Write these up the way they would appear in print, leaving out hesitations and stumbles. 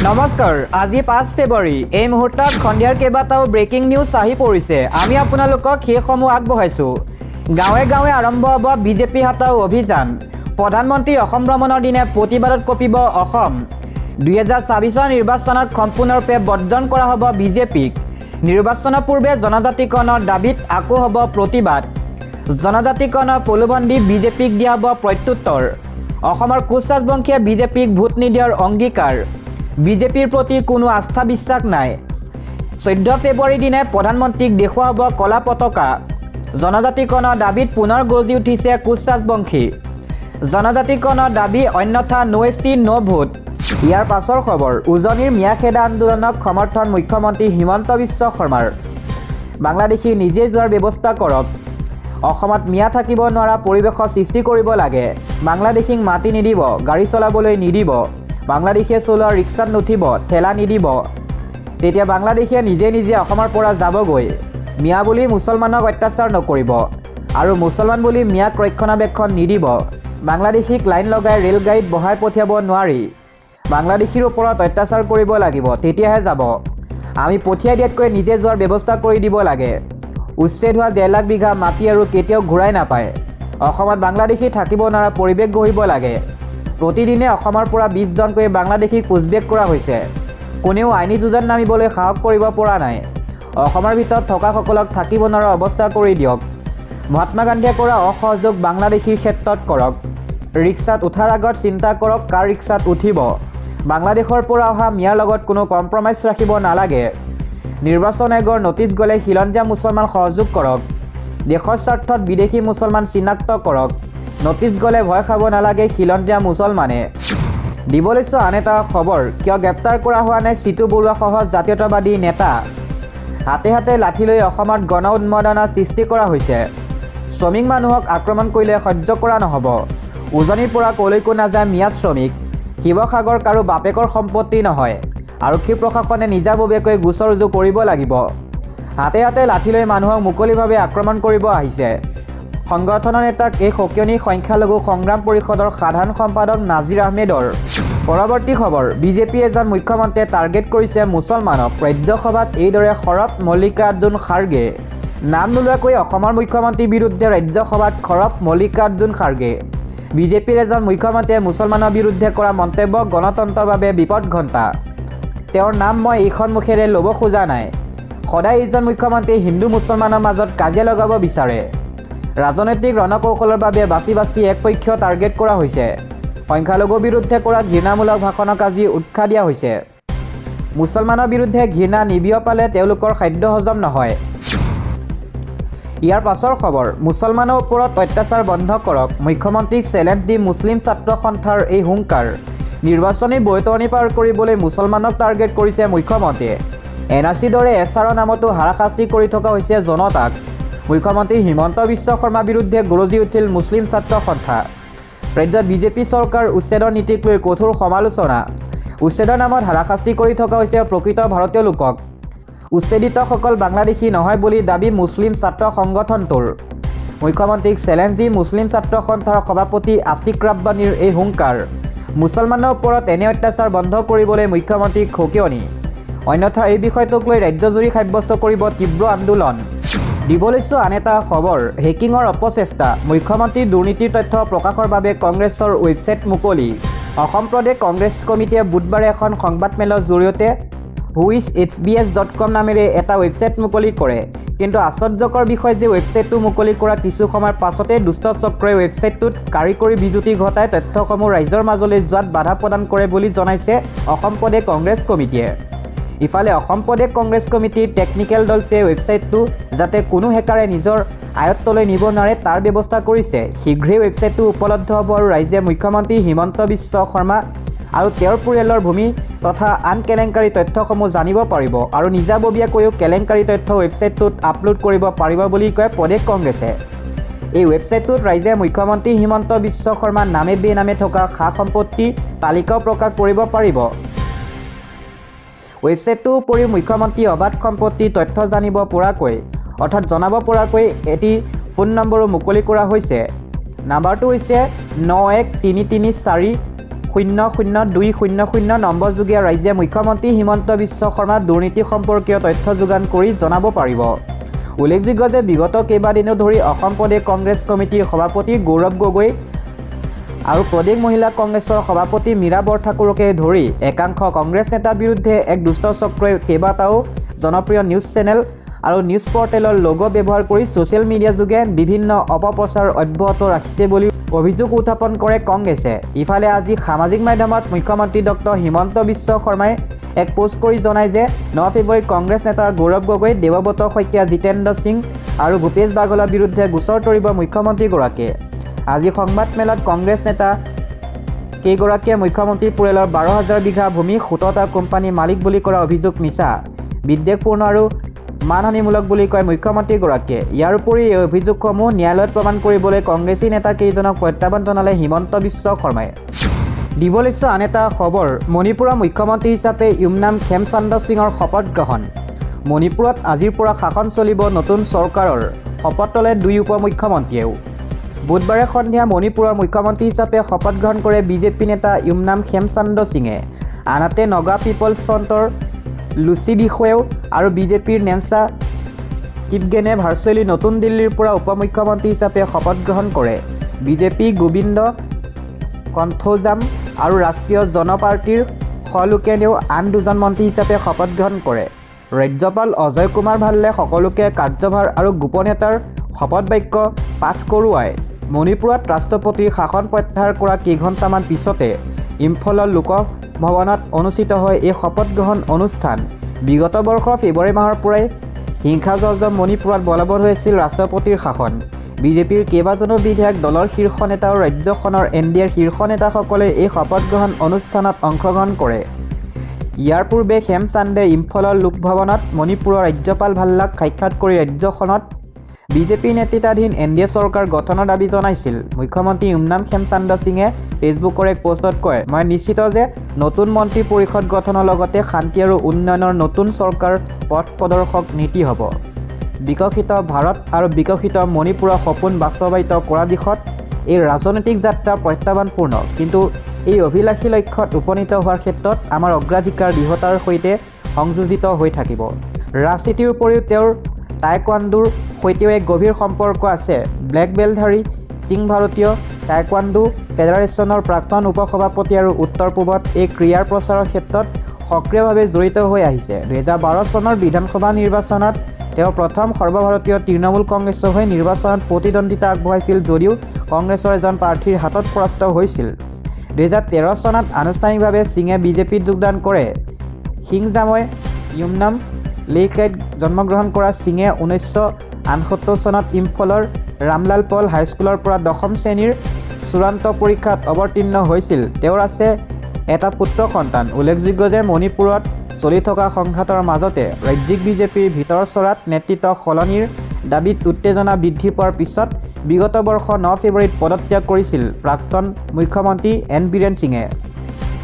নমস্কাৰ, আজি 5 ফেব্ৰুৱাৰী। এই মুহূৰ্তত সন্ধিয়াৰ কেইবাটাও ব্ৰেকিং নিউজ আহি পৰিছে। আমি আপোনালোকক সেইসমূহ আগবঢ়াইছোঁ। গাঁৱে গাঁৱে আৰম্ভ হ'ব বিজেপি হটাও অভিযান। প্ৰধানমন্ত্ৰী অসম ভ্ৰমণৰ দিনা প্ৰতিবাদত কঁপিব অসম। 2026ৰ নিৰ্বাচনত সম্পূৰ্ণৰূপে বৰ্জন কৰা হ'ব বিজেপিক। নিৰ্বাচনৰ পূৰ্বে জনজাতিকৰণৰ দাবীত আকৌ হ'ব প্ৰতিবাদ। জনজাতিকৰণৰ প্ৰলোভন দি বিজেপিক দিয়া হ'ব প্ৰত্যুত্তৰ। অসমৰ কোচ ৰাজবংশীয়ে বিজেপিক ভোট নিদিয়াৰ অংগীকাৰ। বিজেপিৰ প্ৰতি কোনো আস্থা বিশ্বাস নাই। 14 ফেব্ৰুৱাৰীৰ দিনাই প্ৰধানমন্ত্ৰীক দেখুওৱা হ'ব কলা পতাকা। জনজাতিকৰণৰ দাবীত পুনৰ গজি উঠিছে কোচ ৰাজবংশী। জনজাতিকৰণৰ দাবী, অন্যথা ন' এছ টি, ন' ভোট। ইয়াৰ পাছৰ খবৰ, উজনিৰ মিয়া খেদা আন্দোলনক সমৰ্থন মুখ্যমন্ত্ৰী হিমন্ত বিশ্ব শৰ্মাৰ। বাংলাদেশী নিজে যোৱাৰ ব্যৱস্থা কৰক। অসমত মিয়া থাকিব নোৱাৰা পৰিৱেশৰ সৃষ্টি কৰিব লাগে। বাংলাদেশীক মাটি নিদিব, গাড়ী চলাবলৈ নিদিব, বাংলাদেশীয়ে চলোৱা ৰিক্সাত নুঠিব, ঠেলা নিদিব। তেতিয়া বাংলাদেশীয়ে নিজে নিজে অসমৰ পৰা যাবগৈ। মিয়া বুলি মুছলমানক অত্যাচাৰ নকৰিব আৰু মুছলমান বুলি মিয়াক ৰক্ষণাবেক্ষণ নিদিব। বাংলাদেশীক লাইন লগাই ৰেলগাড়ীত বহাই পঠিয়াব নোৱাৰি। বাংলাদেশীৰ ওপৰত অত্যাচাৰ কৰিব লাগিব, তেতিয়াহে যাব। আমি পঠিয়াই দিয়াতকৈ নিজে যোৱাৰ ব্যৱস্থা কৰি দিব লাগে। উচ্ছেদ হোৱা 1.5 লাখ বিঘা মাটি আৰু কেতিয়াও ঘূৰাই নাপায়। অসমত বাংলাদেশী থাকিব নোৱাৰা পৰিৱেশ গঢ়িব লাগে। প্ৰতিদিনে অসমৰ পৰা 20জনকৈ বাংলাদেশীক পুছবেক কৰা হৈছে। কোনেও আইনী যুঁজত নামিবলৈ সাহস কৰিব পৰা নাই। অসমৰ ভিতৰত থকাসকলক থাকিব নোৱাৰা অৱস্থা কৰি দিয়ক। মহাত্মা গান্ধীয়ে কৰা অসহযোগ বাংলাদেশীৰ ক্ষেত্ৰত কৰক। ৰিক্সাত উঠাৰ আগত চিন্তা কৰক, কাৰ ৰিক্সাত উঠিব। বাংলাদেশৰ পৰা অহা মিয়াৰ লগত কোনো কম্প্ৰমাইজ ৰাখিব নালাগে। নিৰ্বাচন আয়োগৰ নটিচ গ'লে খিলঞ্জীয়া মুছলমান সহযোগ কৰক। দেশৰ স্বাৰ্থত বিদেশী মুছলমান চিনাক্ত কৰক। নটিচ গ'লে ভয় খাব নালাগে খিলঞ্জীয়া মুছলমানে। দিব লৈছোঁ আন এটা খবৰ। কিয় গ্ৰেপ্তাৰ কৰা হোৱা নাই চিতু বৰুৱাসহ জাতীয়তাবাদী নেতা? হাতে হাতে লাঠি লৈ অসমত গণ উন্মাদনা সৃষ্টি কৰা হৈছে। শ্ৰমিক মানুহক আক্ৰমণ কৰিলে সহ্য কৰা নহ'ব। উজনিৰ পৰা ক'লৈকো নাযায় মিয়া শ্ৰমিক। শিৱসাগৰ কাৰো বাপেকৰ সম্পত্তি নহয়। আৰক্ষী প্ৰশাসনে নিজাববীয়াকৈ গোচৰ ৰুজু কৰিব লাগিব। হাতে হাতে লাঠি লৈ মানুহক মুকলিভাৱে আক্ৰমণ কৰিব আহিছে। সংগঠনৰ নেতাক এই সকিয়নী সংখ্যালঘু সংগ্ৰাম পৰিষদৰ সাধাৰণ সম্পাদক নাজিৰ আহমেদৰ। পৰৱৰ্তী খবৰ, বিজেপি এজন মুখ্যমন্ত্ৰীয়ে টাৰ্গেট কৰিছে মুছলমানক। ৰাজ্যসভাত এইদৰে সৰব মল্লিকাৰ্জুন খাৰ্গে। নাম নোলোৱাকৈ অসমৰ মুখ্যমন্ত্ৰীৰ বিৰুদ্ধে ৰাজ্যসভাত সৰব মল্লিকাৰ্জুন খাৰ্গে। বিজেপিৰ এজন মুখ্যমন্ত্ৰীয়ে মুছলমানৰ বিৰুদ্ধে কৰা মন্তব্য গণতন্ত্ৰৰ বাবে বিপদ ঘণ্টা। তেওঁৰ নাম মই এইখন মুখেৰে ল'ব খোজা নাই। সদায় এইজন মুখ্যমন্ত্ৰীয়ে হিন্দু মুছলমানৰ মাজত কাজিয়া লগাব বিচাৰে। ৰাজনৈতিক ৰণকৌশলৰ বাবে বাছি বাছি একপক্ষীয় টাৰ্গেট কৰা হৈছে। সংখ্যালঘুৰ বিৰুদ্ধে কৰা ঘৃণামূলক ভাষণক আজি উৎসাহ দিয়া হৈছে। মুছলমানৰ বিৰুদ্ধে ঘৃণা নিবিয়পালে তেওঁলোকৰ খাদ্য হজম নহয়। ইয়াৰ পাছৰ খবৰ, মুছলমানৰ ওপৰত অত্যাচাৰ বন্ধ কৰক। মুখ্যমন্ত্ৰীক চেলেঞ্জ দি মুছলিম ছাত্ৰ সন্থাৰ এই হুংকাৰ। নিৰ্বাচনী বৈতৰণি পাৰ কৰিবলৈ মুছলমানক টাৰ্গেট কৰিছে মুখ্যমন্ত্ৰীয়ে। এন আৰ চিৰ দৰে এছ আৰৰ নামতো হাৰাশাস্তি কৰি থকা হৈছে জনতাক। মুখ্যমন্ত্ৰী হিমন্ত বিশ্ব শৰ্মাৰ বিৰুদ্ধে গৰজি উঠিল মুছলিম ছাত্ৰ সন্থা। ৰাজ্যত বিজেপি চৰকাৰ উচ্ছেদৰ নীতিক লৈ কঠোৰ সমালোচনা। উচ্ছেদৰ নামত হাৰাশাস্তি কৰি থকা হৈছে প্ৰকৃত ভাৰতীয় লোকক। উচ্ছেদিতসকল বাংলাদেশী নহয় বুলি দাবী মুছলিম ছাত্ৰ সংগঠনটোৰ। মুখ্যমন্ত্ৰীক চেলেঞ্জ দি মুছলিম ছাত্ৰ সন্থাৰ সভাপতি আছিক ৰাব্বানীৰ এই হুংকাৰ। মুছলমানৰ ওপৰত এনে অত্যাচাৰ বন্ধ কৰিবলৈ মুখ্যমন্ত্ৰীক সকীয়নি। অন্যথা এই বিষয়টোক লৈ ৰাজ্যজুৰি সাব্যস্ত কৰিব তীব্ৰ আন্দোলন। দিব লৈছোঁ আন এটা খবৰ, হেকিঙৰ অপচেষ্টা। মুখ্যমন্ত্ৰীৰ দুৰ্নীতিৰ তথ্য প্ৰকাশৰ বাবে কংগ্ৰেছৰ ৱেবছাইট মুকলি। অসম প্ৰদেশ কংগ্ৰেছ কমিটিয়ে বুধবাৰে এখন সংবাদমেলৰ জৰিয়তে হুইজ এইচবিএছ.কম নামেৰে এটা ৱেবছাইট মুকলি কৰে। কিন্তু আশ্চৰ্যকৰ বিষয় যে ৱেবছাইটটো মুকলি কৰা কিছু সময়ৰ পাছতে দুষ্ট চক্ৰই ৱেবছাইটটোত কাৰিকৰী বিজুতি ঘটাই তথ্যসমূহ ৰাইজৰ মাজলৈ যোৱাত বাধা প্ৰদান কৰে বুলি জনাইছে অসম প্ৰদেশ কংগ্ৰেছ কমিটিয়ে। ইফালে অসম প্ৰদেশ কংগ্ৰেছ কমিটিৰ টেকনিকেল দলটোৱে ৱেবছাইটটো যাতে কোনো হেকাৰে নিজৰ আয়ত্তলৈ নিব নোৱাৰে, তাৰ ব্যৱস্থা কৰিছে। শীঘ্ৰেই ৱেবছাইটটো উপলব্ধ হ'ব আৰু ৰাইজে মুখ্যমন্ত্ৰী হিমন্ত বিশ্ব শৰ্মা আৰু তেওঁৰ পৰিয়ালৰ ভূমি তথা আন কেলেংকাৰী তথ্যসমূহ জানিব পাৰিব আৰু নিজাববীয়াকৈও কেলেংকাৰী তথ্য ৱেবছাইটটোত আপলোড কৰিব পাৰিব বুলি কয় প্ৰদেশ কংগ্ৰেছে। এই ৱেবছাইটটোত ৰাইজে মুখ্যমন্ত্ৰী হিমন্ত বিশ্ব শৰ্মাৰ নামে বেনামে থকা সা সম্পত্তি তালিকাও প্ৰকাশ কৰিব পাৰিব। ৱেবছাইটটোৰ উপৰিও মুখ্যমন্ত্ৰী অবাধ সম্পত্তিৰ তথ্য জানিব পৰাকৈ, অৰ্থাৎ জনাব পৰাকৈ এটি ফোন নম্বৰো মুকলি কৰা হৈছে। নাম্বাৰটো হৈছে 913340 0 0 2 0 0 নম্বৰযোগে ৰাইজে মুখ্যমন্ত্ৰী হিমন্ত বিশ্ব শৰ্মাৰ দুৰ্নীতি সম্পৰ্কীয় তথ্য যোগান কৰি জনাব পাৰিব। উল্লেখযোগ্য যে বিগত কেইবাদিনো ধৰি অসম প্ৰদেশ কংগ্ৰেছ কমিটিৰ সভাপতি গৌৰৱ গগৈ আৰু প্ৰদেশ মহিলা কংগ্ৰেছৰ সভাপতি মীৰা বৰঠাকুৰকে ধৰি একাংশ কংগ্ৰেছ নেতাৰ বিৰুদ্ধে এক দুষ্ট চক্ৰই কেইবাটাও জনপ্ৰিয় নিউজ চেনেল আৰু নিউজ পৰ্টেলৰ লগ' ব্যৱহাৰ কৰি ছ'চিয়েল মিডিয়া যোগে বিভিন্ন অপপ্ৰচাৰ অব্যাহত ৰাখিছে বুলি অভিযোগ উত্থাপন কৰে কংগ্ৰেছে। ইফালে আজি সামাজিক মাধ্যমত মুখ্যমন্ত্ৰী ডক্টৰ হিমন্ত বিশ্ব শৰ্মাই এক পোষ্ট কৰি জনায় যে 9 ফেব্ৰুৱাৰীত কংগ্ৰেছ নেতা গৌৰৱ গগৈ, দেৱব্ৰত শইকীয়া, জিতেন্দ্ৰ সিং আৰু ভূপেশ বাঘেলৰ বিৰুদ্ধে গোচৰ তৰিব মুখ্যমন্ত্ৰীগৰাকীয়ে। আজি সংবাদমেলত কংগ্ৰেছ নেতা কেইগৰাকীয়ে মুখ্যমন্ত্ৰীৰ পৰিয়ালৰ 12,000 বিঘা ভূমি 17টা কোম্পানীৰ মালিক বুলি কৰা অভিযোগ মিছা, বিদ্বেষপূৰ্ণ আৰু মানহানিমূলক বুলি কয় মুখ্যমন্ত্ৰীগৰাকীয়ে। ইয়াৰ উপৰি এই অভিযোগসমূহ ন্যায়ালয়ত প্ৰমাণ কৰিবলৈ কংগ্ৰেছী নেতাকেইজনক প্ৰত্যাহ্বান জনালে হিমন্ত বিশ্ব শৰ্মাই। দিব লৈছোঁ আন এটা খবৰ। মণিপুৰৰ মুখ্যমন্ত্ৰী হিচাপে ইউমনাম খেমচান্দ সিঙৰ শপত গ্ৰহণ। মণিপুৰত আজিৰ পৰা শাসন চলিব নতুন চৰকাৰৰ। শপত ল'লে দুই উপ মুখ্যমন্ত্ৰীয়েও। বুধবাৰে সন্ধিয়া মণিপুৰৰ মুখ্যমন্ত্ৰী হিচাপে শপত গ্ৰহণ কৰে বিজেপি নেতা ইউমনাম খেমচান্দ সিঙে। আনহাতে নগা পিপলছ ফ্ৰণ্টৰ লুচি দিশৱেও আৰু বিজেপিৰ নেমচা কিপগেনে ভাৰ্চুৱেলি নতুন দিল্লীৰ পৰা উপ মুখ্যমন্ত্ৰী হিচাপে শপত গ্ৰহণ কৰে। বিজেপি গোবিন্দ কন্থৌজাম আৰু ৰাষ্ট্ৰীয় জন পাৰ্টীৰ সলোকেনেও আন দুজন মন্ত্ৰী হিচাপে শপত গ্ৰহণ কৰে। ৰাজ্যপাল অজয় কুমাৰ ভাল্লে সকলোকে কাৰ্যভাৰ আৰু গোপনীয়তাৰ শপত বাক্য পাঠ কৰোৱায়। মণিপুৰত ৰাষ্ট্ৰপতিৰ শাসন প্ৰত্যাহাৰ কৰা কেইঘণ্টামান পিছতে ইম্ফলৰ লোকভৱনত অনুষ্ঠিত হয় এই শপত গ্ৰহণ অনুষ্ঠান। বিগত বৰ্ষৰ ফেব্ৰুৱাৰী মাহৰ পৰাই হিংসাজৰ্জৰ মণিপুৰত বলবৎ হৈ আছিল ৰাষ্ট্ৰপতিৰ শাসন। বিজেপিৰ কেইবাজনো বিধায়ক, দলৰ শীৰ্ষ নেতা আৰু ৰাজ্যখনৰ এন ডি এৰ শীৰ্ষ নেতাসকলে এই শপত গ্ৰহণ অনুষ্ঠানত অংশগ্ৰহণ কৰে। ইয়াৰ পূৰ্বে হেমচান্দে ইম্ফলৰ লোকভৱনত মণিপুৰৰ ৰাজ্যপাল ভাল্লাক সাক্ষাৎ কৰি ৰাজ্যখনত বিজেপি নেতৃত্বাধীন এন ডি এ চৰকাৰ গঠনৰ দাবী জনাইছিল। মুখ্যমন্ত্ৰী ইউমনাম খেমচান্দ সিঙে ফেচবুকৰ এক পোষ্টত কয়, "মই নিশ্চিত যে নতুন মন্ত্ৰী পৰিষদ গঠনৰ লগতে শান্তি আৰু উন্নয়নৰ নতুন চৰকাৰ পথ প্ৰদৰ্শক নীতি হ'ব। বিকশিত ভাৰত আৰু বিকশিত মণিপুৰৰ সপোন বাস্তৱায়িত কৰা দিশত এই ৰাজনৈতিক যাত্ৰা প্ৰত্যাহ্বানপূৰ্ণ, কিন্তু এই অভিলাষী লক্ষ্যত উপনীত হোৱাৰ ক্ষেত্ৰত আমাৰ অগ্ৰাধিকাৰ দৃঢ়তাৰ সৈতে সংযোজিত হৈ থাকিব।" ৰাজনীতিৰ উপৰিও তেওঁৰ টাইকোৱাণ্ডোৰ সৈতেও এক গভীৰ সম্পৰ্ক আছে। ব্লেক বেল্টধাৰী সিং ভাৰতীয় টাইকোৱাণ্ডো ফেডাৰেশ্যনৰ প্ৰাক্তন উপ-সভাপতি আৰু উত্তৰ পূবত এই ক্ৰীড়াৰ প্ৰচাৰৰ ক্ষেত্ৰত সক্ৰিয়ভাৱে জড়িত হৈ আহিছে। 2012 চনৰ বিধানসভা নিৰ্বাচনত তেওঁ প্ৰথম সৰ্বভাৰতীয় তৃণমূল কংগ্ৰেছৰ হৈ নিৰ্বাচনত প্ৰতিদ্বন্দ্বিতা আগবঢ়াইছিল যদিও কংগ্ৰেছৰ এজন প্ৰাৰ্থীৰ হাতত পৰাস্ত হৈছিল। 2013 চনত আনুষ্ঠানিকভাৱে সিঙে বিজেপিত যোগদান কৰে। সিংজামৈ য়ুমনাম লেইকাইত জন্মগ্ৰহণ কৰা সিঙে 1968 চনত ইম্ফলৰ ৰামলাল পল হাইস্কুলৰ পৰা দশম শ্ৰেণীৰ চূড়ান্ত পৰীক্ষাত অৱতীৰ্ণ হৈছিল। তেওঁৰ আছে এটা পুত্ৰ সন্তান। উল্লেখযোগ্য যে মণিপুৰত চলি থকা সংঘাতৰ মাজতে ৰাজ্যিক বিজেপিৰ ভিতৰচ'ৰাত নেতৃত্ব সলনিৰ দাবীত উত্তেজনা বৃদ্ধি পোৱাৰ পিছত বিগত বৰ্ষৰ 9 ফেব্ৰুৱাৰীত পদত্যাগ কৰিছিল প্ৰাক্তন মুখ্যমন্ত্ৰী এন বীৰেন সিঙে।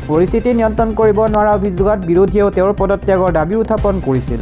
পৰিস্থিতি নিয়ন্ত্ৰণ কৰিব নোৱাৰাৰ অভিযোগত বিৰোধীয়েও তেওঁৰ পদত্যাগৰ দাবী উত্থাপন কৰিছিল।